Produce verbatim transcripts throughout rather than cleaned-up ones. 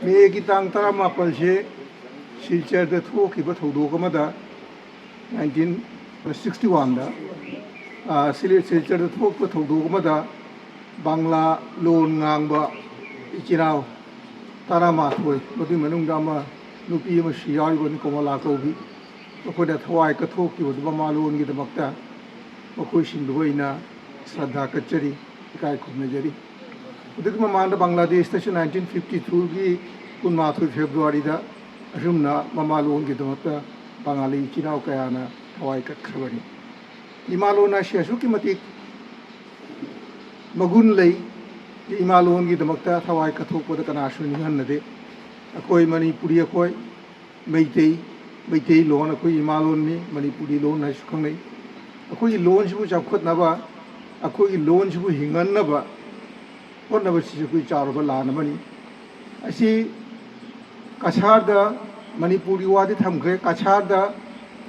ꯃꯦꯒꯤ ꯇꯥꯡ ꯇꯔꯥꯃꯥꯄꯜꯁꯦ ꯁꯤꯜꯆꯔꯗ ꯊꯣꯛꯈꯤꯕ ꯊꯧꯗꯣꯛ ꯑꯃꯗ, ꯅꯥꯏꯟꯇꯤꯟ ꯁꯤꯛꯁꯇꯤ ꯋꯥꯟꯗ, ꯑ, ꯁꯤꯜ-, ꯁꯤꯜꯆꯔꯗ ꯊꯣꯛꯄ ꯊꯧꯗꯣꯛ ꯑꯃꯗ ꯕꯪꯒ꯭ꯂꯥ ꯂꯣꯟ ꯉꯥꯡꯕ ꯏꯆꯤꯟ ꯏꯅꯥꯎ ꯇꯔꯥꯃꯥꯊꯣꯏ, ꯃꯗꯨꯒꯤ ꯃꯅꯨꯡꯗ ꯑꯃ ꯅꯨꯄꯤ ꯑꯃꯁꯨ ꯌꯥꯎꯔꯤꯕꯅꯤ, ꯀꯣꯃꯂꯥ ꯀꯧꯕꯤ꯫ ꯃꯈꯣꯏꯅ ꯊꯋꯥꯏ ꯀꯠꯊꯣꯛꯈꯤꯕꯗꯨ ꯃꯃꯥ ꯂꯣꯟꯒꯤꯗꯃꯛꯇ ꯃꯈꯣꯏꯁꯤꯡꯗꯨꯕꯨ ꯑꯩꯅ ꯁ꯭ꯔꯗꯥ ꯀꯠꯆꯔꯤ, ꯏꯀꯥꯏ ꯈꯨꯝꯅꯖꯔꯤ꯫ ꯑꯗꯨꯒꯤ ꯃꯃꯥꯡꯗ ꯕꯪꯒ꯭ꯂꯥꯗꯦꯁꯇꯁꯨ ꯅꯥꯏꯟꯇꯤꯟ ꯐꯤꯐꯇꯤ ꯇꯨꯒꯤ ꯀꯨꯟꯃꯥꯊꯣꯏ ꯐꯦꯕ꯭ꯔꯨꯋꯥꯔꯤꯗ ꯑꯁꯨꯝꯅ ꯃꯃꯥ ꯂꯣꯟꯒꯤꯗꯃꯛꯇ ꯕꯪꯒꯥꯂꯤ ꯏꯆꯤꯟ ꯏꯅꯥꯎ ꯀꯌꯥꯅ ꯊꯋꯥꯏ ꯀꯠꯈ꯭ꯔꯕꯅꯤ꯫ ꯏꯃꯥ ꯂꯣꯟ ꯑꯁꯤ ꯑꯁꯨꯛꯀꯤ ꯃꯇꯤꯛ ꯃꯒꯨꯟ ꯂꯩ꯫ ꯏꯃꯥ ꯂꯣꯟꯒꯤꯗꯃꯛꯇ ꯊꯋꯥꯏ ꯀꯠꯊꯣꯛꯄꯗ ꯀꯅꯥꯁꯨ ꯅꯤꯡꯍꯟꯅꯗꯦ꯫ ꯑꯩꯈꯣꯏ ꯃꯅꯤꯄꯨꯔꯤ, ꯑꯩꯈꯣꯏ ꯃꯩꯇꯩ, ꯃꯩꯇꯩꯂꯣꯟ ꯑꯩꯈꯣꯏ ꯏꯃꯥ ꯂꯣꯟꯅꯤ, ꯃꯅꯤꯄꯨꯔꯤ ꯂꯣꯟ ꯍꯥꯏꯁꯨ ꯈꯪꯅꯩ꯫ ꯑꯩꯈꯣꯏꯒꯤ ꯂꯣꯟꯁꯤꯕꯨ ꯆꯥꯎꯈꯠꯅꯕ, ꯑꯩꯈꯣꯏꯒꯤ ꯂꯣꯟꯁꯤꯕꯨ ꯍꯤꯡꯍꯟꯅꯕ ꯍꯣꯠꯅꯕꯁꯤꯁꯨ ꯑꯩꯈꯣꯏ ꯆꯥꯎꯔꯕ ꯂꯥꯟ ꯑꯃꯅꯤ꯫ ꯑꯁꯤ ꯀꯁꯥꯔꯗ, ꯃꯅꯤꯄꯨꯔꯒꯤ ꯋꯥꯗꯤ ꯊꯝꯈ꯭ꯔꯦ, ꯀꯁꯥꯔꯗ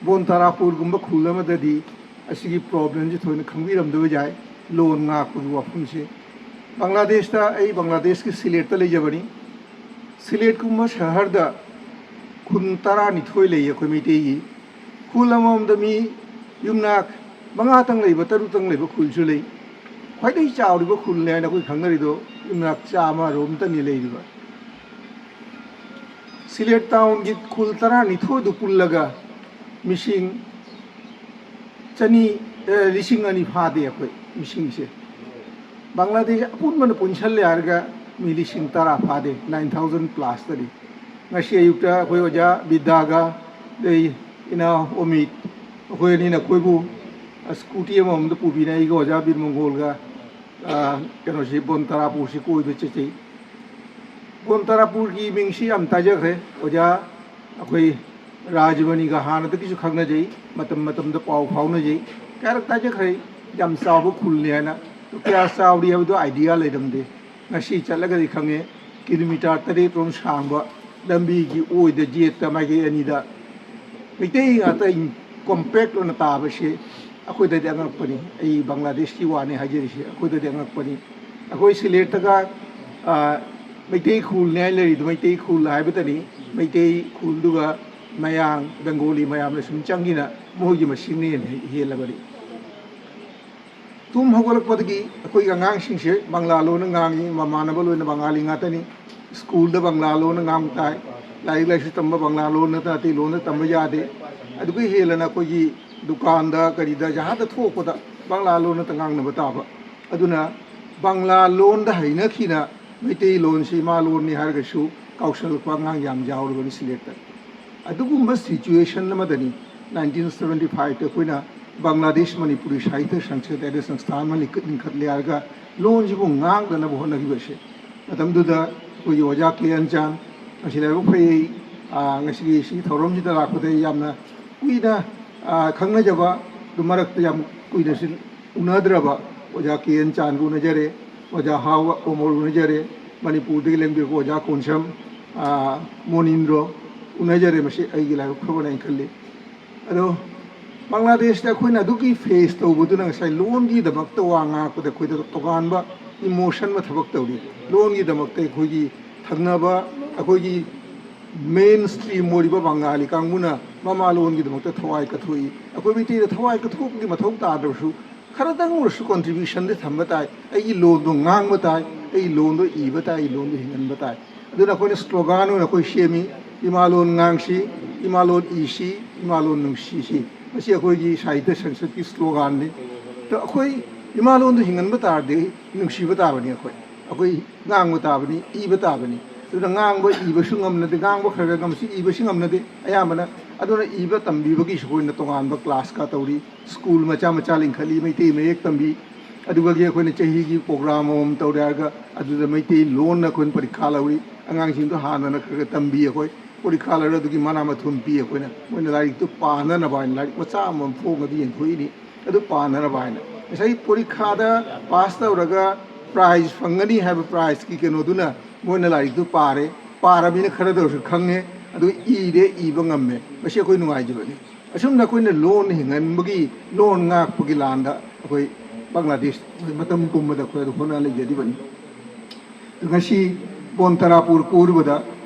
ꯕꯣꯟ ꯇꯥꯔꯥꯄꯨꯔꯒꯨꯝꯕ ꯈꯨꯜ ꯑꯃꯗꯗꯤ ꯑꯁꯤꯒꯤ ꯄ꯭ꯔꯣꯕ꯭ꯂꯦꯝꯁꯤ ꯊꯣꯏꯅ ꯈꯪꯕꯤꯔꯝꯗꯕ ꯌꯥꯏ, ꯂꯣꯟ ꯉꯥꯛꯄꯒꯤ ꯋꯥꯐꯝꯁꯦ꯫ ꯕꯪꯒ꯭ꯂꯥꯗꯦꯁꯇ, ꯑꯩ ꯕꯪꯒ꯭ꯂꯥꯗꯦꯁꯀꯤ ꯁꯤꯂꯦꯠꯇ ꯂꯩꯖꯕꯅꯤ꯫ ꯁꯤꯂꯦꯠꯀꯨꯝꯕ ꯁꯍꯔꯗ ꯈꯨꯟ ꯇꯔꯥꯅꯤꯊꯣꯏ ꯂꯩ ꯑꯩꯈꯣꯏ ꯃꯩꯇꯩꯒꯤ꯫ ꯈꯨꯜ ꯑꯃꯃꯝꯗ ꯃꯤ ꯌꯨꯝꯅꯥꯛ ꯃꯉꯥꯇꯪ ꯂꯩꯕ, ꯇꯔꯨꯛꯇꯪ ꯂꯩꯕ ꯈꯨꯜꯁꯨ ꯂꯩ꯫ ꯈ꯭ꯋꯥꯏꯗꯒꯤ ꯆꯥꯎꯔꯤꯕ ꯈꯨꯜꯅꯤ ꯍꯥꯏꯅ ꯑꯩꯈꯣꯏ ꯈꯪꯅꯔꯤꯗꯣ ꯌꯨꯝꯅꯥꯛ ꯆꯥꯝꯃ ꯔꯣꯝꯇꯅꯤ ꯂꯩꯔꯤꯕ꯫ ꯁꯤꯂꯦꯠ ꯇꯥꯎꯟꯒꯤ ꯈꯨꯜ ꯇꯔꯥꯅꯤꯊꯣꯏꯗꯨ ꯄꯨꯜꯂꯒ ꯃꯤꯁꯤꯡ ꯆꯅꯤ, ꯑꯦ, ꯂꯤꯁꯤꯡ ꯑꯅꯤ ꯐꯥꯗꯦ ꯑꯩꯈꯣꯏ ꯃꯤꯁꯤꯡꯁꯦ꯫ ꯕꯪꯒ꯭ꯂꯥꯗꯦꯁ ꯑꯄꯨꯟꯕꯅ ꯄꯨꯟꯁꯜꯂꯦ ꯍꯥꯏꯔꯒ ꯃꯤ ꯂꯤꯁꯤꯡ ꯇꯔꯥ ꯐꯥꯗꯦ, ꯅꯥꯏꯟ ꯊꯥꯎꯖꯟ ꯄ꯭ꯂꯁꯇꯅꯤ꯫ ꯉꯁꯤ ꯑꯌꯨꯛꯇ ꯑꯩꯈꯣꯏ ꯑꯣꯖꯥ ꯕꯤꯗ꯭ꯌꯥꯒ, ꯑꯗꯩ ꯏꯅꯥꯎ ꯑꯣꯃꯤꯠ, ꯑꯩꯈꯣꯏ ꯑꯅꯤꯅ ꯑꯩꯈꯣꯏꯕꯨ ꯁ꯭ꯀꯨꯇꯤ ꯑꯃꯃꯝꯗ ꯄꯨꯕꯤꯅ ꯑꯩꯒ ꯑꯣꯖꯥ ꯕꯤꯔ ꯃꯪꯒꯣꯜꯒ, ꯑ, ꯀꯩꯅꯣꯁꯤ, ꯕꯣꯟ ꯇꯔꯥꯄꯨꯔꯁꯤ ꯀꯣꯏꯕ ꯆꯠꯆꯩ꯫ ꯕꯣꯟ ꯇꯔꯥꯄꯨꯔꯒꯤ ꯃꯤꯡꯁꯤ ꯌꯥꯝ ꯇꯥꯖꯈ꯭ꯔꯦ ꯑꯣꯖꯥ꯫ ꯑꯩꯈꯣꯏ ꯔꯥꯖꯃꯅꯤꯒ ꯍꯥꯟꯅꯗꯒꯤꯁꯨ ꯈꯪꯅꯖꯩ, ꯃꯇꯝ ꯃꯇꯝꯗ ꯄꯥꯎ ꯐꯥꯎꯅꯖꯩ꯫ ꯀꯌꯥꯔꯛ ꯇꯥꯖꯈ꯭ꯔꯦ, ꯌꯥꯝ ꯆꯥꯎꯕ ꯈꯨꯜꯅꯤ ꯍꯥꯏꯅ꯫ ꯑꯗꯨ ꯀꯌꯥ ꯆꯥꯎꯔꯤ ꯍꯥꯏꯕꯗꯨ ꯑꯥꯏꯗꯤꯌꯥ ꯂꯩꯔꯝꯗꯦ꯫ ꯉꯁꯤ ꯆꯠꯂꯒꯗꯤ ꯈꯪꯉꯦ, ꯀꯤꯂꯣꯃꯤꯇꯔ ꯇꯔꯦꯠ ꯔꯣꯝ ꯁꯥꯡꯕ ꯂꯝꯕꯤꯒꯤ ꯑꯣꯏꯗ ꯌꯦꯠꯇ ꯃꯥꯏꯀꯩ ꯑꯅꯤꯗ ꯃꯩꯇꯩ ꯉꯥꯛꯇ ꯀꯣꯝꯄꯦꯛ ꯑꯣꯏꯅ ꯇꯥꯕꯁꯤ ꯑꯩꯈꯣꯏꯗꯗꯤ ꯑꯉꯛꯄꯅꯤ꯫ ꯑꯩ ꯕꯪꯒ꯭ꯂꯥꯗꯦꯁꯀꯤ ꯋꯥꯅꯤ ꯍꯥꯏꯖꯔꯤꯁꯤ, ꯑꯩꯈꯣꯏꯗꯗꯤ ꯑꯉꯛꯄꯅꯤ꯫ ꯑꯩꯈꯣꯏ ꯁꯤꯂꯦꯠꯇꯒ, ꯑ, ꯃꯩꯇꯩ ꯈꯨꯜꯅꯤ ꯍꯥꯏ ꯂꯩꯔꯤꯗꯣ ꯃꯩꯇꯩ ꯈꯨꯜ ꯍꯥꯏꯕꯇꯅꯤ꯫ ꯃꯩꯇꯩ ꯈꯨꯜꯗꯨꯒ ꯃꯌꯥꯡ, ꯕꯦꯡꯒꯣꯂꯤ ꯃꯌꯥꯝꯅ ꯁꯨꯝ ꯆꯪꯈꯤꯅ ꯃꯣꯏꯒꯤ ꯃꯁꯤꯡꯅ ꯍꯦꯟꯅ ꯍꯦꯜꯂꯕꯅꯤ꯫ ꯇꯨꯝ ꯍꯧꯒꯠꯂꯛꯄꯗꯒꯤ ꯑꯩꯈꯣꯏꯒꯤ ꯑꯉꯥꯡꯁꯤꯡꯁꯦ ꯕꯪꯒ꯭ꯂꯥ ꯂꯣꯟꯅ ꯉꯥꯡꯉꯤ, ꯃꯃꯥꯟꯅꯕ ꯂꯣꯏꯅ ꯕꯪꯒꯥꯂꯤ ꯉꯥꯛꯇꯅꯤ꯫ ꯁ꯭ꯀꯨꯜꯗ ꯕꯪꯒ꯭ꯂꯥ ꯂꯣꯟꯅ ꯉꯥꯡꯕ ꯇꯥꯏ, ꯂꯥꯏꯔꯤꯛ ꯂꯥꯏꯁꯨ ꯇꯝꯕ ꯕꯪꯒ꯭ꯂꯥ ꯂꯣꯟ ꯅꯠꯇꯅ ꯑꯇꯩ ꯂꯣꯟꯗ ꯇꯝꯕ ꯌꯥꯗꯦ꯫ ꯑꯗꯨꯒ ꯍꯦꯜꯂꯅ ꯑꯩꯈꯣꯏꯒꯤ ꯗꯨꯀꯥꯟꯗ ꯀꯔꯤꯗ ꯖꯍꯥꯗ ꯊꯣꯛꯄꯗ ꯕꯪꯒ꯭ꯂꯥ ꯂꯣꯟ ꯅꯠꯇ ꯉꯥꯡꯅꯕ ꯇꯥꯕ꯫ ꯑꯗꯨꯅ ꯕꯪꯒ꯭ꯂꯥ ꯂꯣꯟꯗ ꯍꯩꯅꯈꯤꯅ ꯃꯩꯇꯩꯂꯣꯟꯁꯤ ꯏꯃꯥ ꯂꯣꯟꯅꯤ ꯍꯥꯏꯔꯒꯁꯨ ꯀꯥꯎꯁꯜꯂꯛꯄ ꯑꯉꯥꯡ ꯌꯥꯝ ꯌꯥꯎꯔꯕꯅꯤ ꯁꯤꯂꯦꯠꯇ꯫ ꯑꯗꯨꯒꯨꯝꯕ ꯁꯤꯆꯨꯋꯦꯁꯟ ꯑꯃꯗꯅꯤ ꯅꯥꯏꯟꯇꯤꯟ ꯁꯕꯦꯟꯇꯤ ꯐꯥꯏꯚꯇ ꯑꯩꯈꯣꯏꯅ ꯕꯪꯒ꯭ꯂꯥꯗꯦꯁ ꯃꯅꯤꯄꯨꯔꯤ ꯁꯥꯍꯤꯇ꯭ꯌ ꯁꯪꯁꯊꯥꯟ ꯍꯥꯏꯅ ꯁꯪꯁꯊꯥꯟ ꯑꯃ ꯂꯤꯡꯈꯠ-, ꯂꯤꯡꯈꯠꯂꯦ ꯍꯥꯏꯔꯒ ꯂꯣꯟꯁꯤꯕꯨ ꯉꯥꯛꯅꯅꯕ ꯍꯣꯠꯅꯈꯤꯕꯁꯦ꯫ ꯃꯇꯝꯗꯨꯗ ꯑꯩꯈꯣꯏꯒꯤ ꯑꯣꯖꯥ ꯀꯦ ꯑꯦꯟ ꯆꯥꯟ, ꯉꯁꯤ ꯂꯥꯏꯕꯛ ꯐꯩ, ꯑꯥ, ꯉꯁꯤꯒꯤ ꯁꯤꯒꯤ ꯊꯧꯔꯝꯁꯤꯗ ꯂꯥꯛꯄꯗ ꯑꯩ ꯌꯥꯝꯅ ꯀꯨꯏꯅ, ꯑꯥ, ꯈꯪꯅꯖꯕ, ꯑꯗꯨ ꯃꯔꯛꯇ ꯌꯥꯝ ꯀꯨꯏꯅꯁꯨ ꯎꯅꯗ꯭ꯔꯕ ꯑꯣꯖꯥ ꯀꯦ ꯑꯦꯟ ꯆꯥꯟꯒ ꯎꯅꯖꯔꯦ, ꯑꯣꯖꯥ ꯍꯥꯎ ꯑꯃꯣꯜ ꯎꯅꯖꯔꯦ, ꯃꯅꯤꯄꯨꯔꯗꯒꯤ ꯂꯦꯡꯕꯤꯔꯛꯄ ꯑꯣꯖꯥ ꯀꯣꯟꯁꯝ, ꯑꯥ, ꯃꯣꯅꯤꯟꯗ꯭ꯔꯣ ꯎꯅꯖꯔꯦ꯫ ꯃꯁꯤ ꯑꯩꯒꯤ ꯂꯥꯏꯕꯛ ꯐꯕꯅ ꯑꯩꯅ ꯈꯜꯂꯤ꯫ ꯑꯗꯣ ꯕꯪꯒ꯭ꯂꯥꯗꯦꯁꯇ ꯑꯩꯈꯣꯏꯅ ꯑꯗꯨꯒꯤ ꯐꯦꯁ ꯇꯧꯕꯗꯨꯅ ꯉꯁꯥꯏ ꯂꯣꯟꯒꯤꯗꯃꯛꯇ ꯋꯥ ꯉꯥꯡꯉꯛꯄꯗ ꯑꯩꯈꯣꯏꯗ ꯇꯣꯉꯥꯟꯕ ꯏꯃꯣꯁꯟ ꯑꯃ ꯊꯕꯛ ꯇꯧꯔꯤ꯫ ꯂꯣꯟꯒꯤꯗꯃꯛꯇ ꯑꯩꯈꯣꯏꯒꯤ ꯊꯪꯅꯕ, ꯑꯩꯈꯣꯏꯒꯤ ꯃꯦꯟ ꯁ꯭ꯇ꯭ꯔꯤꯝ ꯑꯣꯏꯔꯤꯕ ꯕꯪꯒꯥꯂꯤ ꯀꯥꯡꯕꯨꯅ ꯃꯃꯥ ꯂꯣꯟꯒꯤꯗꯃꯛꯇ ꯊꯋꯥꯏ ꯀꯠꯊꯣꯛꯏ꯫ ꯑꯩꯈꯣꯏ ꯃꯩꯇꯩꯗ ꯊꯋꯥꯏ ꯀꯠꯊꯣꯛꯄꯒꯤ ꯃꯊꯧ ꯇꯥꯗ꯭ꯔꯕꯁꯨ ꯈꯔꯗꯪ ꯑꯣꯏꯔꯁꯨ ꯀꯣꯟꯇ꯭ꯔꯤꯕ꯭ꯌꯨꯁꯟꯗꯤ ꯊꯝꯕ ꯇꯥꯏ꯫ ꯑꯩꯒꯤ ꯂꯣꯟꯗꯣ ꯉꯥꯡꯕ ꯇꯥꯏ, ꯑꯩꯒꯤ ꯂꯣꯟꯗꯣ ꯏꯕ ꯇꯥꯏ, ꯑꯩꯒꯤ ꯂꯣꯟꯗꯣ ꯍꯤꯡꯍꯟꯕ ꯇꯥꯏ꯫ ꯑꯗꯨꯅ ꯑꯩꯈꯣꯏꯅ ꯁ꯭ꯂꯣꯒꯥꯟ ꯑꯣꯏꯅ ꯑꯩꯈꯣꯏ ꯁꯦꯝꯃꯤ, "ꯏꯃꯥꯂꯣꯟ ꯉꯥꯡꯁꯤ, ꯏꯃꯥꯂꯣꯟ ꯏꯁꯤ, ꯏꯃꯥꯂꯣꯟ ꯅꯨꯡꯁꯤꯁꯤ"꯫ ꯃꯁꯤ ꯑꯩꯈꯣꯏꯒꯤ ꯁꯥꯍꯤꯇ꯭ꯌ ꯁꯪꯁꯠꯀꯤ ꯁ꯭ꯂꯣꯒꯥꯟꯅꯤ꯫ ꯑꯗꯣ ꯑꯩꯈꯣꯏ ꯏꯃꯥꯂꯣꯟꯗꯣ ꯍꯤꯡꯍꯟꯕ ꯇꯥꯔꯗꯤ ꯅꯨꯡꯁꯤꯕ ꯇꯥꯕꯅꯤ꯫ ꯑꯩꯈꯣꯏ, ꯑꯩꯈꯣꯏ ꯉꯥꯡꯕ ꯇꯥꯕꯅꯤ, ꯏꯕ ꯇꯥꯕꯅꯤ꯫ ꯑꯗꯨꯅ ꯉꯥꯡꯕ ꯏꯕꯁꯨ ꯉꯝꯅꯗꯦ, ꯉꯥꯡꯕ ꯈꯔ ꯈꯔ ꯉꯝꯁꯤ, ꯏꯕꯁꯤ ꯉꯝꯅꯗꯦ ꯑꯌꯥꯝꯕꯅ꯫ ꯑꯗꯨꯅ ꯏꯕ ꯇꯝꯕꯤꯕꯒꯤꯁꯨ ꯑꯩꯈꯣꯏꯅ ꯇꯣꯉꯥꯟꯕ ꯀ꯭ꯂꯥꯁꯀ ꯇꯧꯔꯤ, ꯁ꯭ꯀꯨꯜ ꯃꯆꯥ ꯃꯆꯥ ꯂꯤꯡꯈꯠꯂꯤ, ꯃꯩꯇꯩ ꯃꯌꯦꯛ ꯇꯝꯕꯤ꯫ ꯑꯗꯨꯒ ꯑꯩꯈꯣꯏꯅ ꯆꯍꯤꯒꯤ ꯄ꯭ꯔꯣꯒ꯭ꯔꯥꯝ ꯑꯃꯃꯝ ꯇꯧꯔꯦ ꯍꯥꯏꯔꯒ ꯑꯗꯨꯗ ꯃꯩꯇꯩ ꯂꯣꯟꯅ ꯑꯩꯈꯣꯏꯅ ꯄꯔꯤꯈꯥ ꯂꯧꯔꯤ꯫ ꯑꯉꯥꯡꯁꯤꯡꯗꯣ ꯍꯥꯟꯅꯅ ꯈꯔ ꯈꯔ ꯇꯝꯕꯤ ꯑꯩꯈꯣꯏ꯫ ꯄꯔꯤꯈꯥ ꯂꯧꯔꯦ, ꯑꯗꯨꯒꯤ ꯃꯅꯥ ꯃꯊꯨꯝ ꯄꯤ ꯑꯩꯈꯣꯏꯅ꯫ ꯃꯣꯏꯅ ꯂꯥꯏꯔꯤꯛꯇꯨ ꯄꯥꯅꯅꯕ ꯍꯥꯏꯅ ꯂꯥꯏꯔꯤꯛ ꯃꯆꯥ ꯑꯃꯃꯝ ꯐꯣꯡꯉꯗꯤ ꯌꯦꯟꯊꯣꯛꯏꯅꯤ꯫ ꯑꯗꯨ ꯄꯥꯅꯅꯕ ꯍꯥꯏꯅ꯫ ꯉꯁꯥꯏ ꯄꯔꯤꯈꯥꯗ ꯄꯥꯁ ꯇꯧꯔꯒ ꯄ꯭ꯔꯥꯏꯖ ꯐꯪꯒꯅꯤ ꯍꯥꯏꯕ ꯄ꯭ꯔꯥꯏꯖꯀꯤ ꯀꯩꯅꯣꯗꯨꯅ ꯃꯣꯏꯅ ꯂꯥꯏꯔꯤꯛꯇꯨ ꯄꯥꯔꯦ, ꯄꯥꯔꯕꯅꯤꯅ ꯈꯔꯗ ꯑꯣꯏꯔꯁꯨ ꯈꯪꯉꯦ, ꯑꯗꯨ ꯏꯔꯦ, ꯏꯕ ꯉꯝꯃꯦ꯫ ꯃꯁꯤ ꯑꯩꯈꯣꯏ ꯅꯨꯡꯉꯥꯏꯖꯕꯅꯤ꯫ ꯑꯁꯨꯝꯅ ꯑꯩꯈꯣꯏꯅ ꯂꯣꯟ ꯍꯤꯡꯍꯟꯕꯒꯤ, ꯂꯣꯟ ꯉꯥꯛꯄꯒꯤ ꯂꯥꯟꯗ ꯑꯩꯈꯣꯏ ꯕꯪꯒ꯭ꯂꯥꯗꯦꯁ ꯃꯇꯝ ꯄꯨꯝꯕꯗ ꯑꯩꯈꯣꯏ ꯑꯗꯨ ꯍꯣꯠꯅ ꯂꯩꯖꯔꯤꯕꯅꯤ꯫ ꯑꯗꯨ ꯉꯁꯤ ꯕꯣꯟ ꯇꯔꯥꯄꯨꯔ ꯀꯣꯏꯔꯨꯕꯗ,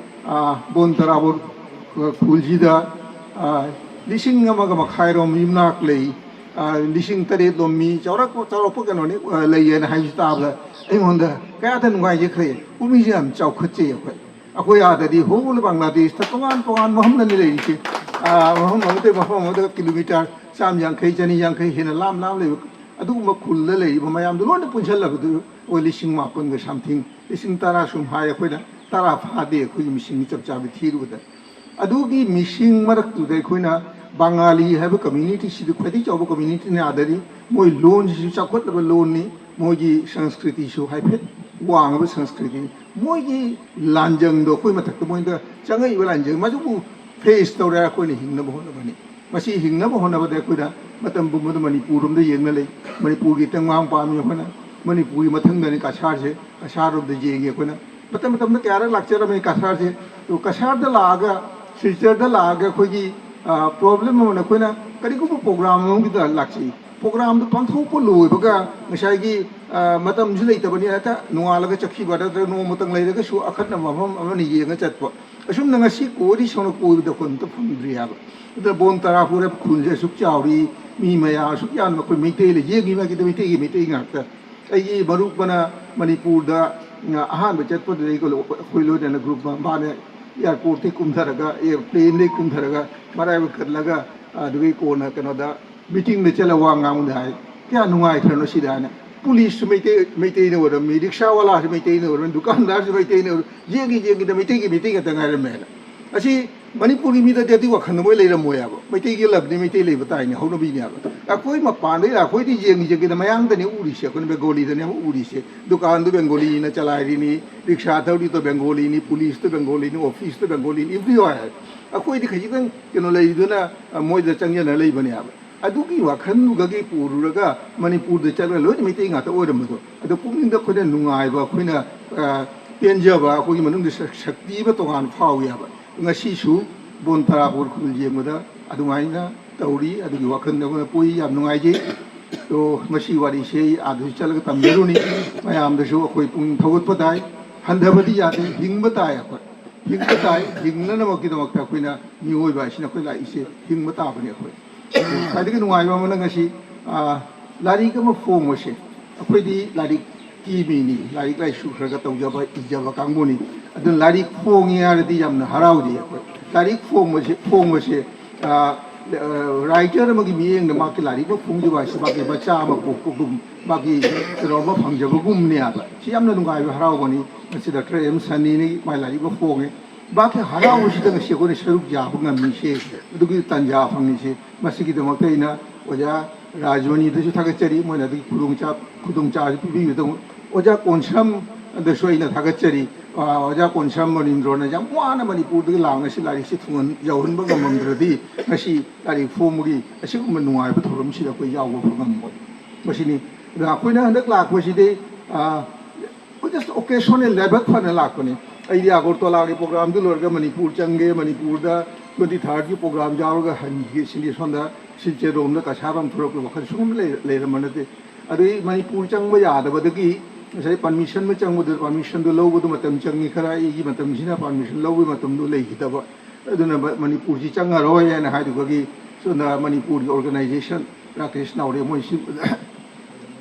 ꯑ, ꯕꯣꯟ ꯇꯔꯥꯄꯨꯔ, ꯑ, ꯈꯨꯜꯁꯤꯗ, ꯑ, ꯂꯤꯁꯤꯡ ꯑꯃꯒ ꯃꯈꯥꯏꯔꯣꯝ ꯌꯨꯝꯅꯥꯛ ꯂꯩ, ꯑ, ꯂꯤꯁꯤꯡ ꯇꯔꯦꯠꯂꯣꯝ ꯃꯤ ꯆꯥꯎꯔꯛꯄ, ꯆꯥꯎꯔꯛꯄ ꯀꯩꯅꯣꯅꯤ, ꯑ, ꯂꯩꯌꯦꯅ ꯍꯥꯏꯕꯁꯤ ꯇꯥꯕꯗ ꯑꯩꯉꯣꯟꯗ ꯀꯌꯥꯗ ꯅꯨꯡꯉꯥꯏꯖꯈ꯭ꯔꯦ꯫ ꯄꯨꯛꯅꯤꯡꯁꯦ ꯌꯥꯝ ꯆꯥꯎꯈꯠꯆꯩ ꯑꯩꯈꯣꯏ꯫ ꯑꯩꯈꯣꯏ ꯑꯥꯗꯗꯤ ꯍꯣꯜ ꯕꯪꯒ꯭ꯂꯥꯗꯦꯁꯇ ꯇꯣꯉꯥꯟ ꯇꯣꯉꯥꯟꯕ ꯃꯐꯝꯗꯅꯤ ꯂꯩꯔꯤꯁꯦ꯫ ꯑ, ꯃꯐꯝ ꯑꯃꯗꯒꯤ ꯃꯐꯝ ꯑꯃꯗ ꯀꯤꯂꯣꯃꯤꯇꯔ ꯆꯥꯝ ꯌꯥꯡꯈꯩ, ꯆꯅꯤ ꯌꯥꯡꯈꯩ ꯍꯦꯟꯅ ꯂꯥꯞ ꯂꯥꯞ ꯂꯩꯕ ꯑꯗꯨꯒꯨꯝꯕ ꯈꯨꯜꯗ ꯂꯩꯔꯤꯕ ꯃꯌꯥꯝꯗꯣ ꯂꯣꯏꯅ ꯄꯨꯟꯁꯤꯜꯂꯕꯗꯨ ꯑꯩꯈꯣꯏ ꯂꯤꯁꯤꯡ ꯃꯥꯄꯟꯒ something, ꯂꯤꯁꯤꯡ ꯇꯔꯥ ꯁꯨꯝ ꯍꯥꯏ, ꯑꯩꯈꯣꯏꯅ ꯇꯔꯥ ꯐꯥꯗꯦ ꯑꯩꯈꯣꯏꯒꯤ ꯃꯤꯁꯤꯡꯒꯤ ꯆꯞ ꯆꯥꯕꯤ ꯊꯤꯔꯨꯕꯗ꯫ ꯑꯗꯨꯒꯤ ꯃꯤꯁꯤꯡ ꯃꯔꯛꯇꯨꯗ ꯑꯩꯈꯣꯏꯅ ꯕꯪꯒꯥꯂꯤ ꯍꯥꯏꯕ communityꯁꯤꯗꯤ ꯈ꯭ꯋꯥꯏꯗꯒꯤ ꯆꯥꯎꯕ communityꯅꯤ ꯑꯥꯗꯗꯤ꯫ ꯃꯣꯏ ꯂꯣꯟꯁꯤꯁꯨ ꯆꯥꯎꯈꯠꯂꯕ ꯂꯣꯟꯅꯤ, ꯃꯣꯏꯒꯤ ꯁꯪꯁꯀ꯭ꯔꯤꯇꯤꯁꯨ ꯍꯥꯏꯐꯦꯠ ꯋꯥꯡꯉꯕ ꯁꯪꯁꯀ꯭ꯔꯤꯇꯤꯅꯤ꯫ ꯃꯣꯏꯒꯤ ꯂꯥꯟꯖꯪꯗꯣ ꯑꯩꯈꯣꯏ ꯃꯊꯛꯇ ꯃꯣꯏꯗ ꯆꯪꯉꯛꯏꯕ ꯂꯥꯟꯖꯪ ꯃꯗꯨꯕꯨ face ꯇꯧꯔꯦ ꯑꯩꯈꯣꯏꯅ ꯍꯤꯡꯅꯕ ꯍꯣꯠꯅꯕꯅꯤ꯫ ꯃꯁꯤ ꯍꯤꯡꯅꯕ ꯍꯣꯠꯅꯕꯗ ꯑꯩꯈꯣꯏꯅ ꯃꯇꯝ ꯄꯨꯝꯕꯗ ꯃꯅꯤꯄꯨꯔ ꯔꯣꯝꯗ ꯌꯦꯡꯅ ꯂꯩ꯫ ꯃꯅꯤꯄꯨꯔꯒꯤ ꯇꯦꯡꯕꯥꯡ ꯄꯥꯝꯃꯤ ꯑꯩꯈꯣꯏꯅ꯫ ꯃꯅꯤꯄꯨꯔꯒꯤ ꯃꯊꯪꯗꯅꯤ ꯀꯁꯥꯔꯁꯦ, ꯀꯁꯥꯔꯔꯣꯝꯗ ꯌꯦꯡꯉꯤ ꯑꯩꯈꯣꯏꯅ꯫ ꯃꯇꯝ ꯃꯇꯝꯗ ꯀꯌꯥꯔꯛ ꯂꯥꯛꯆꯔꯝꯃꯤ ꯀꯁꯥꯔꯁꯦ꯫ ꯑꯗꯨ ꯀꯁꯥꯔꯗ ꯂꯥꯛꯑꯒ, ꯁꯤꯜꯆꯔꯗ ꯂꯥꯛꯑꯒ ꯑꯩꯈꯣꯏꯒꯤ, ꯑ, problem ꯑꯃꯅ ꯑꯩꯈꯣꯏꯅ ꯀꯔꯤꯒꯨꯝꯕ program ꯑꯃꯒꯤꯗ ꯂꯥꯛꯆꯩ꯫ Programꯗꯨ ꯄꯥꯡꯊꯣꯛꯄ ꯂꯣꯏꯕꯒ ꯉꯁꯥꯏꯒꯤ, ꯑ, ꯃꯇꯝꯁꯨ ꯂꯩꯇꯕꯅꯤꯅ ꯍꯦꯛꯇ ꯅꯣꯡꯉꯥꯜꯂꯒ ꯆꯠꯈꯤꯕ ꯅꯠꯇ꯭ꯔꯒ ꯅꯣꯡꯃꯇꯪ ꯂꯩꯔꯒꯁꯨ ꯑꯀꯟꯅꯕ ꯃꯐꯝ ꯑꯃꯅ ꯌꯦꯡꯉ ꯆꯠꯄ꯫ ꯑꯁꯨꯝꯅ ꯉꯁꯤ ꯀꯣꯏꯔꯤ ꯁꯣꯝꯅ ꯀꯣꯏꯕꯗ ꯑꯩꯈꯣꯏ ꯑꯝꯇ ꯐꯪꯗ꯭ꯔꯤ ꯍꯥꯏꯕ꯫ ꯑꯗꯨꯅ ꯕꯣꯟ ꯇꯔꯥꯄꯨꯔ ꯈꯨꯜꯁꯦ ꯑꯁꯨꯛ ꯆꯥꯎꯔꯤ, ꯃꯤ ꯃꯌꯥꯝ ꯑꯁꯨꯛ ꯌꯥꯝꯅ ꯑꯩꯈꯣꯏ ꯃꯩꯇꯩ ꯂꯩ, ꯌꯦꯡꯉꯤ ꯃꯥꯒꯤꯗ ꯃꯩꯇꯩꯒꯤ ꯃꯩꯇꯩ ꯉꯥꯛꯇ꯫ ꯑꯩꯒꯤ ꯃꯔꯨꯞ ꯑꯃꯅ ꯃꯅꯤꯄꯨꯔꯗ, ꯑ, ꯑꯍꯥꯟꯕ ꯆꯠꯄꯗꯨꯗ ꯑꯩꯈꯣꯏ ꯂꯣꯏꯅꯅ group ꯑꯃ, ꯃꯥꯅ airportꯇꯒꯤ ꯀꯨꯝꯊꯔꯒ, air planeꯗꯒꯤ ꯀꯨꯝꯊꯔꯒ ꯃꯔꯥꯏꯕꯛ ꯀꯠꯂꯒ, ꯑꯗꯨꯗꯒꯤ ꯀꯣꯟꯅ ꯀꯩꯅꯣꯗ meetingꯗ ꯆꯠꯂ ꯋꯥ ꯉꯥꯡꯕꯗ ꯍꯥꯏ, "ꯀꯌꯥ ꯅꯨꯡꯉꯥꯏꯈ꯭ꯔꯅꯣ ꯁꯤꯗ" ꯍꯥꯏꯅ꯫ ꯄꯨꯂꯤꯁꯁꯨ ꯃꯩꯇꯩ, ꯃꯩꯇꯩꯅ ꯑꯣꯏꯔꯝꯃꯤ, ꯔꯤꯛꯁꯥꯋꯥꯂꯥꯁꯨ ꯃꯩꯇꯩꯅ ꯑꯣꯏꯔꯝꯃꯤ, ꯗꯨꯀꯥꯟꯗꯥꯔꯁꯨ ꯃꯩꯇꯩꯅ ꯑꯣꯏꯔꯝꯃꯤ, ꯌꯦꯡꯒꯤ ꯌꯦꯡꯒꯤꯗ ꯃꯩꯇꯩꯒꯤ ꯃꯩꯇꯩ ꯉꯥꯛꯇ ꯉꯥꯏꯔꯝꯃꯦꯅ꯫ ꯑꯁꯤ ꯃꯅꯤꯄꯨꯔꯒꯤ ꯃꯤꯗꯗꯤ ꯑꯗꯨꯒꯤ ꯋꯥꯈꯜꯗꯣ ꯃꯣꯏ ꯂꯩꯔꯝꯃꯣꯏ ꯍꯥꯏꯕ꯫ ꯃꯩꯇꯩꯒꯤ ꯂꯝꯗꯤ ꯃꯩꯇꯩ ꯂꯩꯕ ꯇꯥꯏꯅꯦ, ꯍꯧꯅꯕꯤꯅꯦ ꯍꯥꯏꯕ꯫ ꯑꯩꯈꯣꯏ ꯃꯄꯥꯟꯗꯩ ꯂꯥꯛ-, ꯑꯩꯈꯣꯏꯗꯤ ꯌꯦꯡꯒꯤ ꯌꯦꯡꯒꯤꯗ ꯃꯌꯥꯡꯗꯅꯦ ꯎꯔꯤꯁꯦ, ꯑꯩꯈꯣꯏꯅ ꯕꯦꯡꯒꯣꯂꯤꯗꯅꯦꯕ ꯎꯔꯤꯁꯦ꯫ ꯗꯨꯀꯥꯟꯗꯨ ꯕꯦꯡꯒꯣꯂꯤꯅ ꯆꯂꯥꯏꯔꯤꯅꯤ, ꯔꯤꯛꯁꯥ ꯊꯧꯔꯤꯗꯣ ꯕꯦꯡꯒꯣꯂꯤꯅꯤ, ꯄꯨꯂꯤꯁꯇꯣ ꯕꯦꯡꯒꯣꯂꯤꯅꯤ, ꯑꯣꯐꯤꯁꯇꯣ ꯕꯦꯡꯒꯣꯂꯤꯅꯤ, everywhere꯫ ꯑꯩꯈꯣꯏꯗꯤ ꯈꯖꯤꯛꯇꯪ ꯀꯩꯅꯣ ꯂꯩꯗꯨꯅ, ꯑ, ꯃꯣꯏꯗ ꯆꯪꯖꯟꯅ ꯂꯩꯕꯅꯦ ꯍꯥꯏꯕ꯫ ꯑꯗꯨꯒꯤ ꯋꯥꯈꯜꯗꯨꯒꯒꯤ ꯄꯨꯔꯨꯔꯒ ꯃꯅꯤꯄꯨꯔꯗ ꯆꯠꯂꯒ ꯂꯣꯏꯅ ꯃꯩꯇꯩ ꯉꯥꯛꯇ ꯑꯣꯏꯔꯝꯕꯗꯣ, ꯑꯗꯣ ꯄꯨꯛꯅꯤꯡꯗ ꯑꯩꯈꯣꯏꯅ ꯅꯨꯡꯉꯥꯏꯕ, ꯑꯩꯈꯣꯏꯅ, ꯑ, ꯄꯦꯟꯖꯕ, ꯑꯩꯈꯣꯏꯒꯤ ꯃꯅꯨꯡꯗ ꯁꯛ-, ꯁꯛꯇꯤ ꯑꯃ ꯇꯣꯉꯥꯟꯅ ꯐꯥꯎꯏ ꯍꯥꯏꯕ꯫ ꯉꯁꯤꯁꯨ ꯕꯣꯟ ꯇꯔꯥꯄꯨꯔ ꯈꯨꯜ ꯌꯦꯡꯕꯗ ꯑꯗꯨꯃꯥꯏꯅ ꯇꯧꯔꯤ꯫ ꯑꯗꯨꯒꯤ ꯋꯥꯈꯜꯗ ꯑꯩꯈꯣꯏꯅ ꯄꯣꯛꯏ, ꯌꯥꯝ ꯅꯨꯡꯉꯥꯏꯖꯩ꯫ ꯑꯗꯣ ꯃꯁꯤ ꯋꯥꯔꯤꯁꯦ ꯑꯩ ꯑꯥꯗꯁꯨ ꯆꯠꯂꯒ ꯇꯝꯖꯔꯨꯅꯤ꯫ ꯃꯌꯥꯝꯗꯁꯨ ꯑꯩꯈꯣꯏ ꯄꯨꯛꯅꯤꯡ ꯊꯧꯒꯠꯄ ꯇꯥꯏ꯫ ꯍꯟꯊꯕꯗꯤ ꯌꯥꯗꯦ꯫ ꯍꯤꯡꯕ ꯇꯥꯏ ꯑꯩꯈꯣꯏ꯫ ꯍꯤꯡꯕ ꯇꯥꯏ꯫ ꯍꯤꯡꯅꯅꯕꯒꯤꯗꯃꯛꯇ ꯑꯩꯈꯣꯏꯅ, ꯃꯤꯑꯣꯏꯕ ꯍꯥꯏꯁꯤꯅ ꯑꯩꯈꯣꯏ ꯂꯥꯛꯏꯁꯦ, ꯍꯤꯡꯕ ꯇꯥꯕꯅꯤ ꯑꯩꯈꯣꯏ꯫ ꯈ꯭ꯋꯥꯏꯗꯒꯤ ꯅꯨꯡꯉꯥꯏꯕ ꯑꯃꯅ ꯉꯁꯤ, ꯑ, ꯂꯥꯏꯔꯤꯛ ꯑꯃ ꯐꯣꯡꯕꯁꯦ, ꯑꯩꯈꯣꯏꯗꯤ ꯂꯥꯏꯔꯤꯛꯀꯤ ꯃꯤꯅꯤ, ꯂꯥꯏꯔꯤꯛ ꯂꯥꯏꯁꯨ ꯈꯔ ꯈꯔ ꯇꯧꯖꯕ, ꯏꯖꯕ ꯀꯥꯡꯕꯨꯅꯤ꯫ ꯑꯗꯨꯅ ꯂꯥꯏꯔꯤꯛ ꯐꯣꯡꯉꯦ ꯍꯥꯏꯔꯗꯤ ꯌꯥꯝꯅ ꯍꯔꯥꯎꯖꯩ ꯑꯩꯈꯣꯏ꯫ ꯂꯥꯏꯔꯤꯛ ꯐꯣꯡꯕꯁꯦ, ꯐꯣꯡꯕꯁꯦ, ꯑ, ꯑ, writer ꯑꯃꯒꯤ ꯃꯤꯠꯌꯦꯡꯗ ꯃꯥꯒꯤ ꯂꯥꯏꯔꯤꯛ ꯑꯃ ꯐꯣꯡꯈꯤꯕ ꯍꯥꯏꯁꯤ ꯃꯥꯒꯤ ꯃꯆꯥ ꯑꯃ ꯄꯣꯛꯄꯒꯨꯝ, ꯃꯥꯒꯤ ꯀꯩꯅꯣ ꯑꯃ ꯐꯪꯖꯕꯒꯨꯝꯅꯦ ꯍꯥꯏꯕ꯫ ꯁꯤ ꯌꯥꯝꯅ ꯅꯨꯡꯉꯥꯏꯕ, ꯍꯔꯥꯎꯕꯅꯤ꯫ ꯉꯁꯤ ꯗꯥꯛꯇꯔ ꯑꯦꯝ ꯁꯅꯤꯅ ꯃꯥꯒꯤ ꯂꯥꯏꯔꯤꯛ ꯑꯃ ꯐꯣꯡꯉꯦ꯫ ꯃꯍꯥꯛꯀꯤ ꯍꯔꯥꯎꯕꯁꯤꯗ ꯉꯁꯤ ꯑꯩꯈꯣꯏꯅ ꯁꯔꯨꯛ ꯌꯥꯕ ꯉꯝꯃꯤꯁꯦ, ꯑꯗꯨꯒꯤ ꯇꯥꯟꯖꯥ ꯐꯪꯉꯤꯁꯦ, ꯃꯁꯤꯒꯤꯗꯃꯛꯇ ꯑꯩꯅ ꯑꯣꯖꯥ ꯔꯥꯖꯃꯅꯤꯗꯁꯨ ꯊꯥꯒꯠꯆꯔꯤ, ꯃꯣꯏꯅ ꯑꯗꯨꯒꯤ ꯈꯨꯗꯣꯡꯆꯥ-, ꯈꯨꯗꯣꯡꯆꯥꯕꯁꯤ ꯄꯤꯕꯤꯕꯗ꯫ ꯑꯣꯖꯥ ꯀꯣꯟꯁꯝꯗꯁꯨ ꯑꯩꯅ ꯊꯥꯒꯠꯆꯔꯤ꯫ ꯑ, ꯑꯣꯖꯥ ꯀꯣꯟꯁꯝ ꯃꯅꯤꯟꯗ꯭ꯔꯣꯅ ꯌꯥꯝ ꯋꯥꯅ ꯃꯅꯤꯄꯨꯔꯗꯒꯤ ꯂꯥꯛꯑꯒ ꯉꯁꯤ ꯂꯥꯏꯔꯤꯛꯁꯤ ꯊꯨꯡꯍꯟ-, ꯌꯧꯍꯟꯕ ꯉꯝꯃꯝꯗ꯭ꯔꯗꯤ ꯉꯁꯤ ꯂꯥꯏꯔꯤꯛ ꯐꯣꯡꯕꯒꯤ ꯑꯁꯤꯒꯨꯝꯕ ꯅꯨꯡꯉꯥꯏꯕ ꯊꯧꯔꯝꯁꯤꯗ ꯑꯩꯈꯣꯏ ꯌꯥꯎꯕ ꯐꯪꯉꯝꯃꯣꯏ꯫ ꯃꯁꯤꯅꯤ꯫ ꯑꯗ ꯑꯩꯈꯣꯏꯅ ꯍꯟꯗꯛ ꯂꯥꯛꯄꯁꯤꯗꯤ, ꯑ, just occasional, ꯂꯥꯏꯕꯛ ꯐꯅ ꯂꯥꯛꯄꯅꯤ꯫ ꯑꯩꯗꯤ ꯑꯒꯔꯇꯂꯥꯒꯤ programꯗꯨ ꯂꯣꯏꯔꯒ ꯃꯅꯤꯄꯨꯔ ꯆꯪꯒꯦ, ꯃꯅꯤꯄꯨꯔꯗ twenty thirdꯀꯤ programꯌꯥꯎꯔꯒ ꯍꯟꯒꯦ ꯁꯤꯅꯤ꯫ ꯁꯣꯝꯗ ꯁꯤꯜꯆꯔꯔꯣꯝꯗ ꯀꯁꯥꯔꯔꯣꯝ ꯊꯣꯛꯂꯛꯄꯒꯤ ꯋꯥꯈꯜ ꯁꯨꯝ ꯂꯩ-, ꯂꯩꯔꯝꯕ ꯅꯠꯇꯦ꯫ ꯑꯗꯩ ꯃꯅꯤꯄꯨꯔ ꯆꯪꯕ ꯌꯥꯗꯕꯗꯒꯤ ꯉꯁꯥꯏ permission ꯑꯃ ꯆꯪꯕꯗꯨ, permissionꯗꯨ ꯂꯧꯕꯗꯨ ꯃꯇꯝ ꯆꯪꯉꯤ ꯈꯔ, ꯑꯩꯒꯤ ꯃꯇꯝꯁꯤꯅ permission ꯂꯧꯕꯒꯤ ꯃꯇꯝꯗꯨ ꯂꯩꯈꯤꯗꯕ꯫ ꯑꯗꯨꯅ ꯃ-, ꯃꯅꯤꯄꯨꯔꯁꯤ ꯆꯪꯉꯔꯣꯏ ꯍꯥꯏꯅ ꯍꯥꯏꯔꯨꯕꯒꯤ ꯁꯣꯝꯗ ꯃꯅꯤꯄꯨꯔꯒꯤ organization ꯔꯥꯀꯦꯁ ꯅꯥꯎꯔꯦꯝ ꯃꯣꯏꯁꯤ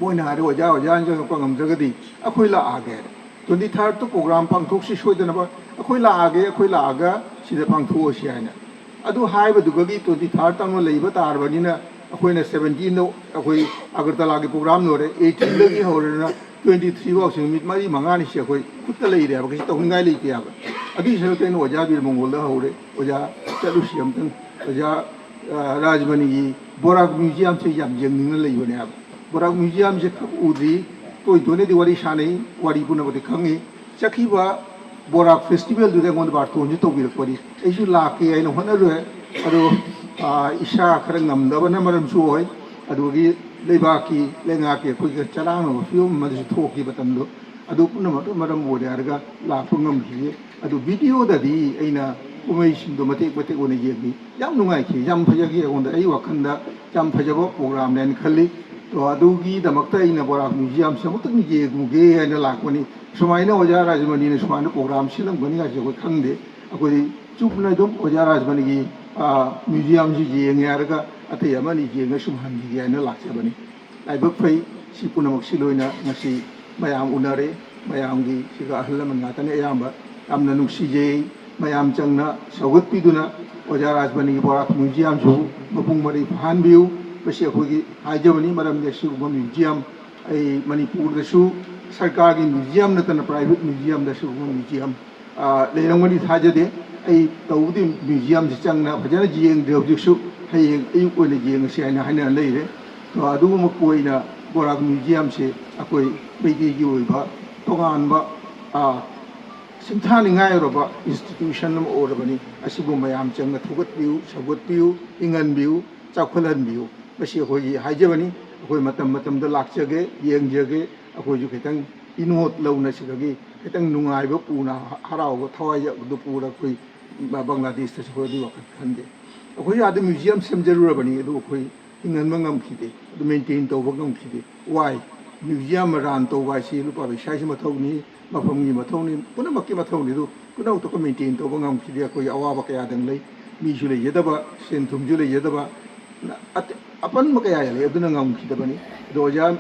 ꯃꯣꯏꯅ ꯍꯥꯏꯔꯦ, "ꯑꯣꯖꯥ, ꯑꯣꯖꯥꯅ ꯆꯪꯉꯛꯄ ꯉꯝꯗ꯭ꯔꯒꯗꯤ ꯑꯩꯈꯣꯏ ꯂꯥꯛꯑꯒꯦ꯫ Twenty thirdꯇ program ꯄꯥꯡꯊꯣꯛꯁꯤ ꯁꯣꯏꯗꯅꯕ, ꯑꯩꯈꯣꯏ ꯂꯥꯛꯑꯒꯦ, ꯑꯩꯈꯣꯏ ꯂꯥꯛꯑꯒ ꯁꯤꯗ ꯄꯥꯡꯊꯣꯛꯑꯁꯤ" ꯍꯥꯏꯅ꯫ ꯑꯗꯨ ꯍꯥꯏꯕꯗꯨꯒꯤ twenty third ꯇꯪꯅ ꯂꯩꯕ ꯇꯥꯔꯕꯅꯤꯅ ꯑꯩꯈꯣꯏꯅ seventeenꯗ ꯑꯩꯈꯣꯏ ꯑꯒꯔꯇꯂꯥꯒꯤ program ꯂꯣꯏꯔꯦ, eighteenꯗꯒꯤ ꯍꯧꯔꯦꯅ twenty three ꯐꯥꯎꯁꯤ ꯅꯨꯃꯤꯠ ꯃꯔꯤ ꯃꯉꯥꯅꯤꯁꯤ ꯑꯩꯈꯣꯏ ꯈꯨꯠꯇ ꯂꯩꯔꯦꯕ, ꯀꯩꯁꯨ ꯇꯧꯅꯤꯡꯉꯥꯏ ꯂꯩꯇꯦ ꯍꯥꯏꯕ꯫ ꯑꯗꯨꯒꯤ ꯁꯔꯨꯛꯇ ꯑꯩꯅ ꯑꯣꯖꯥ ꯕꯤꯔꯃꯪꯒꯣꯜꯗ ꯍꯧꯔꯦ, "ꯑꯣꯖꯥ, ꯆꯠꯂꯨꯁꯤ ꯑꯝꯇꯪ, ꯑꯣꯖꯥ, ꯑ, ꯔꯥꯖꯃꯅꯤꯒꯤ ꯕꯣꯔꯥꯛ museumꯁꯦ ꯌꯥꯝ ꯌꯦꯡꯅꯤꯡꯅ ꯂꯩꯕꯅꯦ" ꯍꯥꯏꯕ꯫ ꯕꯣꯔꯥꯛ museumꯁꯦ ꯎꯗ꯭ꯔꯤ, ꯇꯣꯏ ꯇꯣꯏꯅꯗꯤ ꯋꯥꯔꯤ ꯁꯥꯟꯅꯩ, ꯋꯥꯔꯤ ꯄꯨꯝꯅꯃꯛꯇꯤ ꯈꯪꯉꯤ꯫ ꯆꯠꯈꯤꯕ ꯕꯣꯔꯥꯛ festivalꯗꯨꯗ ꯑꯩꯉꯣꯟꯗ ꯕꯥꯔꯇꯣꯟꯁꯨ ꯇꯧꯕꯤꯔꯛꯄꯅꯤ꯫ ꯑꯩꯁꯨ ꯂꯥꯛꯀꯦ ꯍꯥꯏꯅ ꯍꯣꯠꯅꯔꯨꯔꯦ, ꯑꯗꯣ, ꯑ, ꯏꯁꯥ ꯈꯔ ꯉꯝꯗꯕꯅ ꯃꯔꯝꯁꯨ ꯑꯣꯏ, ꯑꯗꯨꯒꯤ ꯂꯩꯕꯥꯛꯀꯤ, ꯂꯩꯉꯥꯛꯀꯤ ꯑꯩꯈꯣꯏꯒ ꯆꯔꯥꯡꯅꯕ ꯐꯤꯕꯝ ꯑꯃꯗꯁꯨ ꯊꯣꯛꯈꯤ ꯃꯇꯝꯗꯣ꯫ ꯑꯗꯨ ꯄꯨꯝꯅꯃꯛꯇ ꯃꯔꯝ ꯑꯣꯏꯔꯦ ꯍꯥꯏꯔꯒ ꯂꯥꯛꯄ ꯉꯝꯈꯤꯌꯦ꯫ ꯑꯗꯨ videoꯗꯗꯤ ꯑꯩꯅ ꯀꯨꯝꯍꯩꯁꯤꯡꯗꯣ ꯃꯇꯦꯛ ꯃꯇꯦꯛ ꯑꯣꯏꯅ ꯌꯦꯡꯉꯤ꯫ ꯌꯥꯝ ꯅꯨꯡꯉꯥꯏꯈꯤ, ꯌꯥꯝ ꯐꯖꯈꯤ꯫ ꯑꯩꯉꯣꯟꯗ, ꯑꯩ ꯋꯥꯈꯜꯗ ꯌꯥꯝ ꯐꯖꯕ programꯅꯦꯅ ꯈꯜꯂꯤ꯫ ꯑꯗꯣ ꯑꯗꯨꯒꯤꯗꯃꯛꯇ ꯑꯩꯅ ꯕꯣꯔꯥꯛ ꯃ꯭ꯌꯨꯖꯤꯌꯝꯁꯦ ꯑꯃꯨꯛꯇꯪ ꯌꯦꯡꯉꯨꯒꯦ ꯍꯥꯏꯅ ꯂꯥꯛꯄꯅꯤ꯫ ꯁꯨꯃꯥꯏꯅ ꯑꯣꯖꯥ ꯔꯥꯖꯃꯅꯤꯅ ꯁꯨꯃꯥꯏꯅ ꯄ꯭ꯔꯣꯒ꯭ꯔꯥꯝ ꯁꯤꯜꯂꯝꯒꯅꯤ ꯍꯥꯏꯁꯦ ꯑꯩꯈꯣꯏ ꯈꯪꯗꯦ꯫ ꯑꯩꯈꯣꯏꯗꯤ ꯆꯨꯞꯅ ꯑꯗꯨꯝ ꯑꯣꯖꯥ ꯔꯥꯖꯃꯅꯤꯒꯤ, ꯑ, ꯃ꯭ꯌꯨꯖꯤꯌꯝꯁꯤ ꯌꯦꯡꯉꯦ ꯍꯥꯏꯔꯒ ꯑꯇꯩ ꯑꯃꯅꯤ ꯌꯦꯡꯉ ꯁꯨꯝ ꯍꯟꯈꯤꯒꯦ ꯍꯥꯏꯅ ꯂꯥꯛꯆꯕꯅꯤ꯫ ꯂꯥꯏꯕꯛ ꯐꯩ, ꯁꯤ ꯄꯨꯝꯅꯃꯛꯁꯤ ꯂꯣꯏꯅ ꯉꯁꯤ ꯃꯌꯥꯝ ꯎꯅꯔꯦ꯫ ꯃꯌꯥꯝꯒꯤ ꯁꯤꯒ ꯑꯍꯜ ꯂꯃꯟ ꯉꯥꯛꯇꯅꯤ ꯑꯌꯥꯝꯕ꯫ ꯌꯥꯝꯅ ꯅꯨꯡꯁꯤꯖꯩ꯫ ꯃꯌꯥꯝ ꯆꯪꯅ ꯁꯧꯒꯠꯄꯤꯗꯨꯅ ꯑꯣꯖꯥ ꯔꯥꯖꯃꯅꯤꯒꯤ ꯕꯣꯔꯥꯛ ꯃ꯭ꯌꯨꯖꯤꯌꯝꯁꯨ ꯃꯄꯨꯡ ꯃꯔꯩ ꯐꯥꯍꯟꯕꯤꯌꯨ꯫ ꯃꯁꯤ ꯑꯩꯈꯣꯏꯒꯤ ꯍꯥꯏꯖꯕꯅꯤ, ꯃꯔꯝꯗꯤ ꯑꯁꯤꯒꯨꯝꯕ ꯃ꯭ꯌꯨꯖꯤꯌꯝ ꯑꯩ ꯃꯅꯤꯄꯨꯔꯗꯁꯨ ꯁꯔꯀꯥꯔꯒꯤ ꯃ꯭ꯌꯨꯖꯤꯌꯝ ꯅꯠꯇꯅ ꯄ꯭ꯔꯥꯏꯚꯦꯠ ꯃ꯭ꯌꯨꯖꯤꯌꯝꯗ ꯑꯁꯤꯒꯨꯝꯕ ꯃ꯭ꯌꯨꯖꯤꯌꯝ, ꯑ, ꯂꯩꯔꯝꯒꯅꯤ ꯊꯥꯖꯗꯦ꯫ ꯑꯩ ꯇꯧꯕꯗꯤ ꯃ꯭ꯌꯨꯖꯤꯌꯝꯁꯤ ꯆꯪꯅ ꯐꯖꯅ ꯌꯦꯡꯗ꯭ꯔꯦ ꯍꯧꯖꯤꯛꯁꯨ, ꯍꯌꯦꯡ ꯑꯌꯨꯛ ꯑꯣꯏꯅ ꯌꯦꯡꯉꯁꯤ ꯍꯥꯏꯅ ꯍꯥꯏꯅꯔ ꯂꯩꯔꯦ꯫ ꯑꯗꯣ ꯑꯗꯨꯒꯨꯝꯕ ꯑꯣꯏꯅ ꯕꯣꯔꯥꯛ ꯃ꯭ꯌꯨꯖꯤꯌꯝꯁꯦ ꯑꯩꯈꯣꯏ ꯃꯩꯇꯩꯒꯤ ꯑꯣꯏꯕ ꯇꯣꯉꯥꯟꯕ, ꯑ, ꯁꯤꯡꯊꯥꯅꯤꯡꯉꯥꯏ ꯑꯣꯏꯔꯕ ꯏꯟꯁꯇꯤꯇ꯭ꯌꯨꯁꯟ ꯑꯃ ꯑꯣꯏꯔꯕꯅꯤ꯫ ꯑꯁꯤꯕꯨ ꯃꯌꯥꯝ ꯆꯪꯅ ꯊꯧꯒꯠꯄꯤꯌꯨ, ꯁꯧꯒꯠꯄꯤꯌꯨ, ꯏꯪꯍꯟꯕꯤꯌꯨ, ꯆꯥꯎꯈꯠꯍꯟꯕꯤꯌꯨ꯫ ꯃꯁꯤ ꯑꯩꯈꯣꯏꯒꯤ ꯍꯥꯏꯖꯕꯅꯤ꯫ ꯑꯩꯈꯣꯏ ꯃꯇꯝ ꯃꯇꯝꯗ ꯂꯥꯛꯆꯒꯦ, ꯌꯦꯡꯖꯒꯦ꯫ ꯑꯩꯈꯣꯏꯁꯨ ꯈꯤꯇꯪ ꯏꯅꯣꯠ ꯂꯧꯅ ꯁꯤꯗꯒꯤ ꯈꯤꯇꯪ ꯅꯨꯡꯉꯥꯏꯕ ꯄꯨꯅ, ꯍꯔꯥꯎꯕ ꯊꯋꯥꯏ ꯌꯥꯎꯕꯗꯨ ꯄꯨꯔ ꯑꯩꯈꯣꯏ ꯕ-, ꯕꯪꯒ꯭ꯂꯥꯗꯦꯁꯇꯁꯨ ꯑꯩꯈꯣꯏ ꯑꯗꯨꯒꯤ ꯋꯥꯈꯜ ꯈꯟꯗꯦ꯫ ꯑꯩꯈꯣꯏꯁꯨ ꯑꯥꯗ ꯃ꯭ꯌꯨꯖꯤꯌꯝ ꯁꯦꯝꯖꯔꯨꯔꯕꯅꯤ, ꯑꯗꯨ ꯑꯩꯈꯣꯏ ꯍꯤꯡꯍꯟꯕ ꯉꯝꯈꯤꯗꯦ, ꯑꯗꯨ ꯃꯦꯟꯇꯦꯟ ꯇꯧꯕ ꯉꯝꯈꯤꯗꯦ꯫ ꯋꯥꯏ꯫ ꯃ꯭ꯌꯨꯖꯤꯌꯝ ꯑꯃ ꯔꯟ ꯇꯧꯕ ꯍꯥꯏꯁꯤ ꯂꯨꯄꯥ ꯄꯩꯁꯥꯒꯤ ꯃꯊꯧꯅꯤ, ꯃꯐꯝꯒꯤ ꯃꯊꯧꯅꯤ, ꯄꯨꯝꯅꯃꯛꯀꯤ ꯃꯊꯧꯅꯤ꯫ ꯑꯗꯨ ꯄꯨꯝꯅꯃꯛꯇꯣ ꯑꯩꯈꯣꯏ ꯃꯦꯟꯇꯦꯟ ꯇꯧꯕ ꯉꯝꯈꯤꯗꯦ꯫ ꯑꯩꯈꯣꯏ ꯑꯋꯥꯕ ꯀꯌꯥꯗꯪ ꯂꯩ, ꯃꯤꯁꯨ ꯂꯩꯖꯗꯕ, ꯁꯦꯟ ꯊꯨꯝꯁꯨ ꯂꯩꯖꯗꯕ, ꯑꯇ-, ꯑꯄꯟꯕ ꯀꯌꯥ ꯂꯩ, ꯑꯗꯨꯅ ꯉꯝꯈꯤꯗꯕꯅꯤ꯫ ꯑꯗꯣ ꯑꯣꯖꯥ,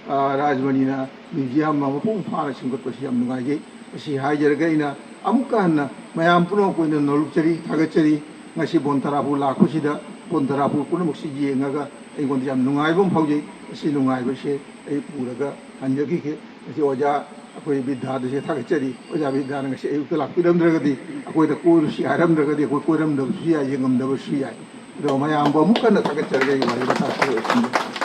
ꯑ, ꯔꯥꯖꯃꯅꯤꯅ ꯃ꯭ꯌꯨꯖꯤꯌꯝ ꯑꯃ ꯃꯄꯨꯡ ꯐꯥꯅ ꯁꯦꯝꯒꯠꯄꯁꯤ ꯌꯥꯝ ꯅꯨꯡꯉꯥꯏꯖꯩ꯫ ꯃꯁꯤ ꯍꯥꯏꯖꯔꯒ ꯑꯩꯅ ꯑꯃꯨꯛꯀ ꯍꯟꯅ ꯃꯌꯥꯝ ꯄꯨꯝꯅꯃꯛꯄꯨ ꯑꯩꯅ ꯅꯣꯂꯨꯛꯆꯔꯤ, ꯊꯥꯒꯠꯆꯔꯤ꯫ ꯉꯁꯤ ꯕꯣꯟ ꯇꯔꯥꯄꯨꯔ ꯂꯥꯛꯄꯁꯤꯗ ꯕꯣꯟ ꯇꯔꯥꯄꯨꯔ ꯄꯨꯝꯅꯃꯛꯁꯤ ꯌꯦꯡꯉꯒ ꯑꯩꯉꯣꯟꯗ ꯌꯥꯝ ꯅꯨꯡꯉꯥꯏꯕ ꯑꯃ ꯐꯥꯎꯖꯩ꯫ ꯑꯁꯤ ꯅꯨꯡꯉꯥꯏꯕꯁꯦ ꯑꯩ ꯄꯨꯔꯒ ꯍꯟꯖꯈꯤꯒꯦ꯫ ꯉꯁꯤ ꯑꯣꯖꯥ ꯑꯩꯈꯣꯏ ꯕꯤꯗ꯭ꯌꯥꯗꯁꯨ ꯊꯥꯒꯠꯆꯔꯤ꯫ ꯑꯣꯖꯥ ꯕꯤꯗ꯭ꯌꯥꯅ ꯉꯁꯤ ꯑꯌꯨꯛꯇ ꯂꯥꯛꯄꯤꯔꯝꯗ꯭ꯔꯒꯗꯤ, ꯑꯩꯈꯣꯏꯗ ꯀꯣꯏꯔꯨꯁꯤ ꯍꯥꯏꯔꯝꯗ꯭ꯔꯒꯗꯤ ꯑꯩꯈꯣꯏ ꯀꯣꯏꯔꯝꯗꯕꯁꯨ ꯌꯥꯏ, ꯌꯦꯡꯉꯝꯗꯕꯁꯨ ꯌꯥꯏ꯫ ꯑꯗꯣ ꯃꯌꯥꯝꯕꯨ ꯑꯃꯨꯛ ꯍꯟꯅ ꯊꯥꯒꯠꯆꯔꯒ ꯑꯩ ꯋꯥꯔꯤ ꯃꯈꯥ ꯁꯥꯖꯔꯛꯀꯦ꯫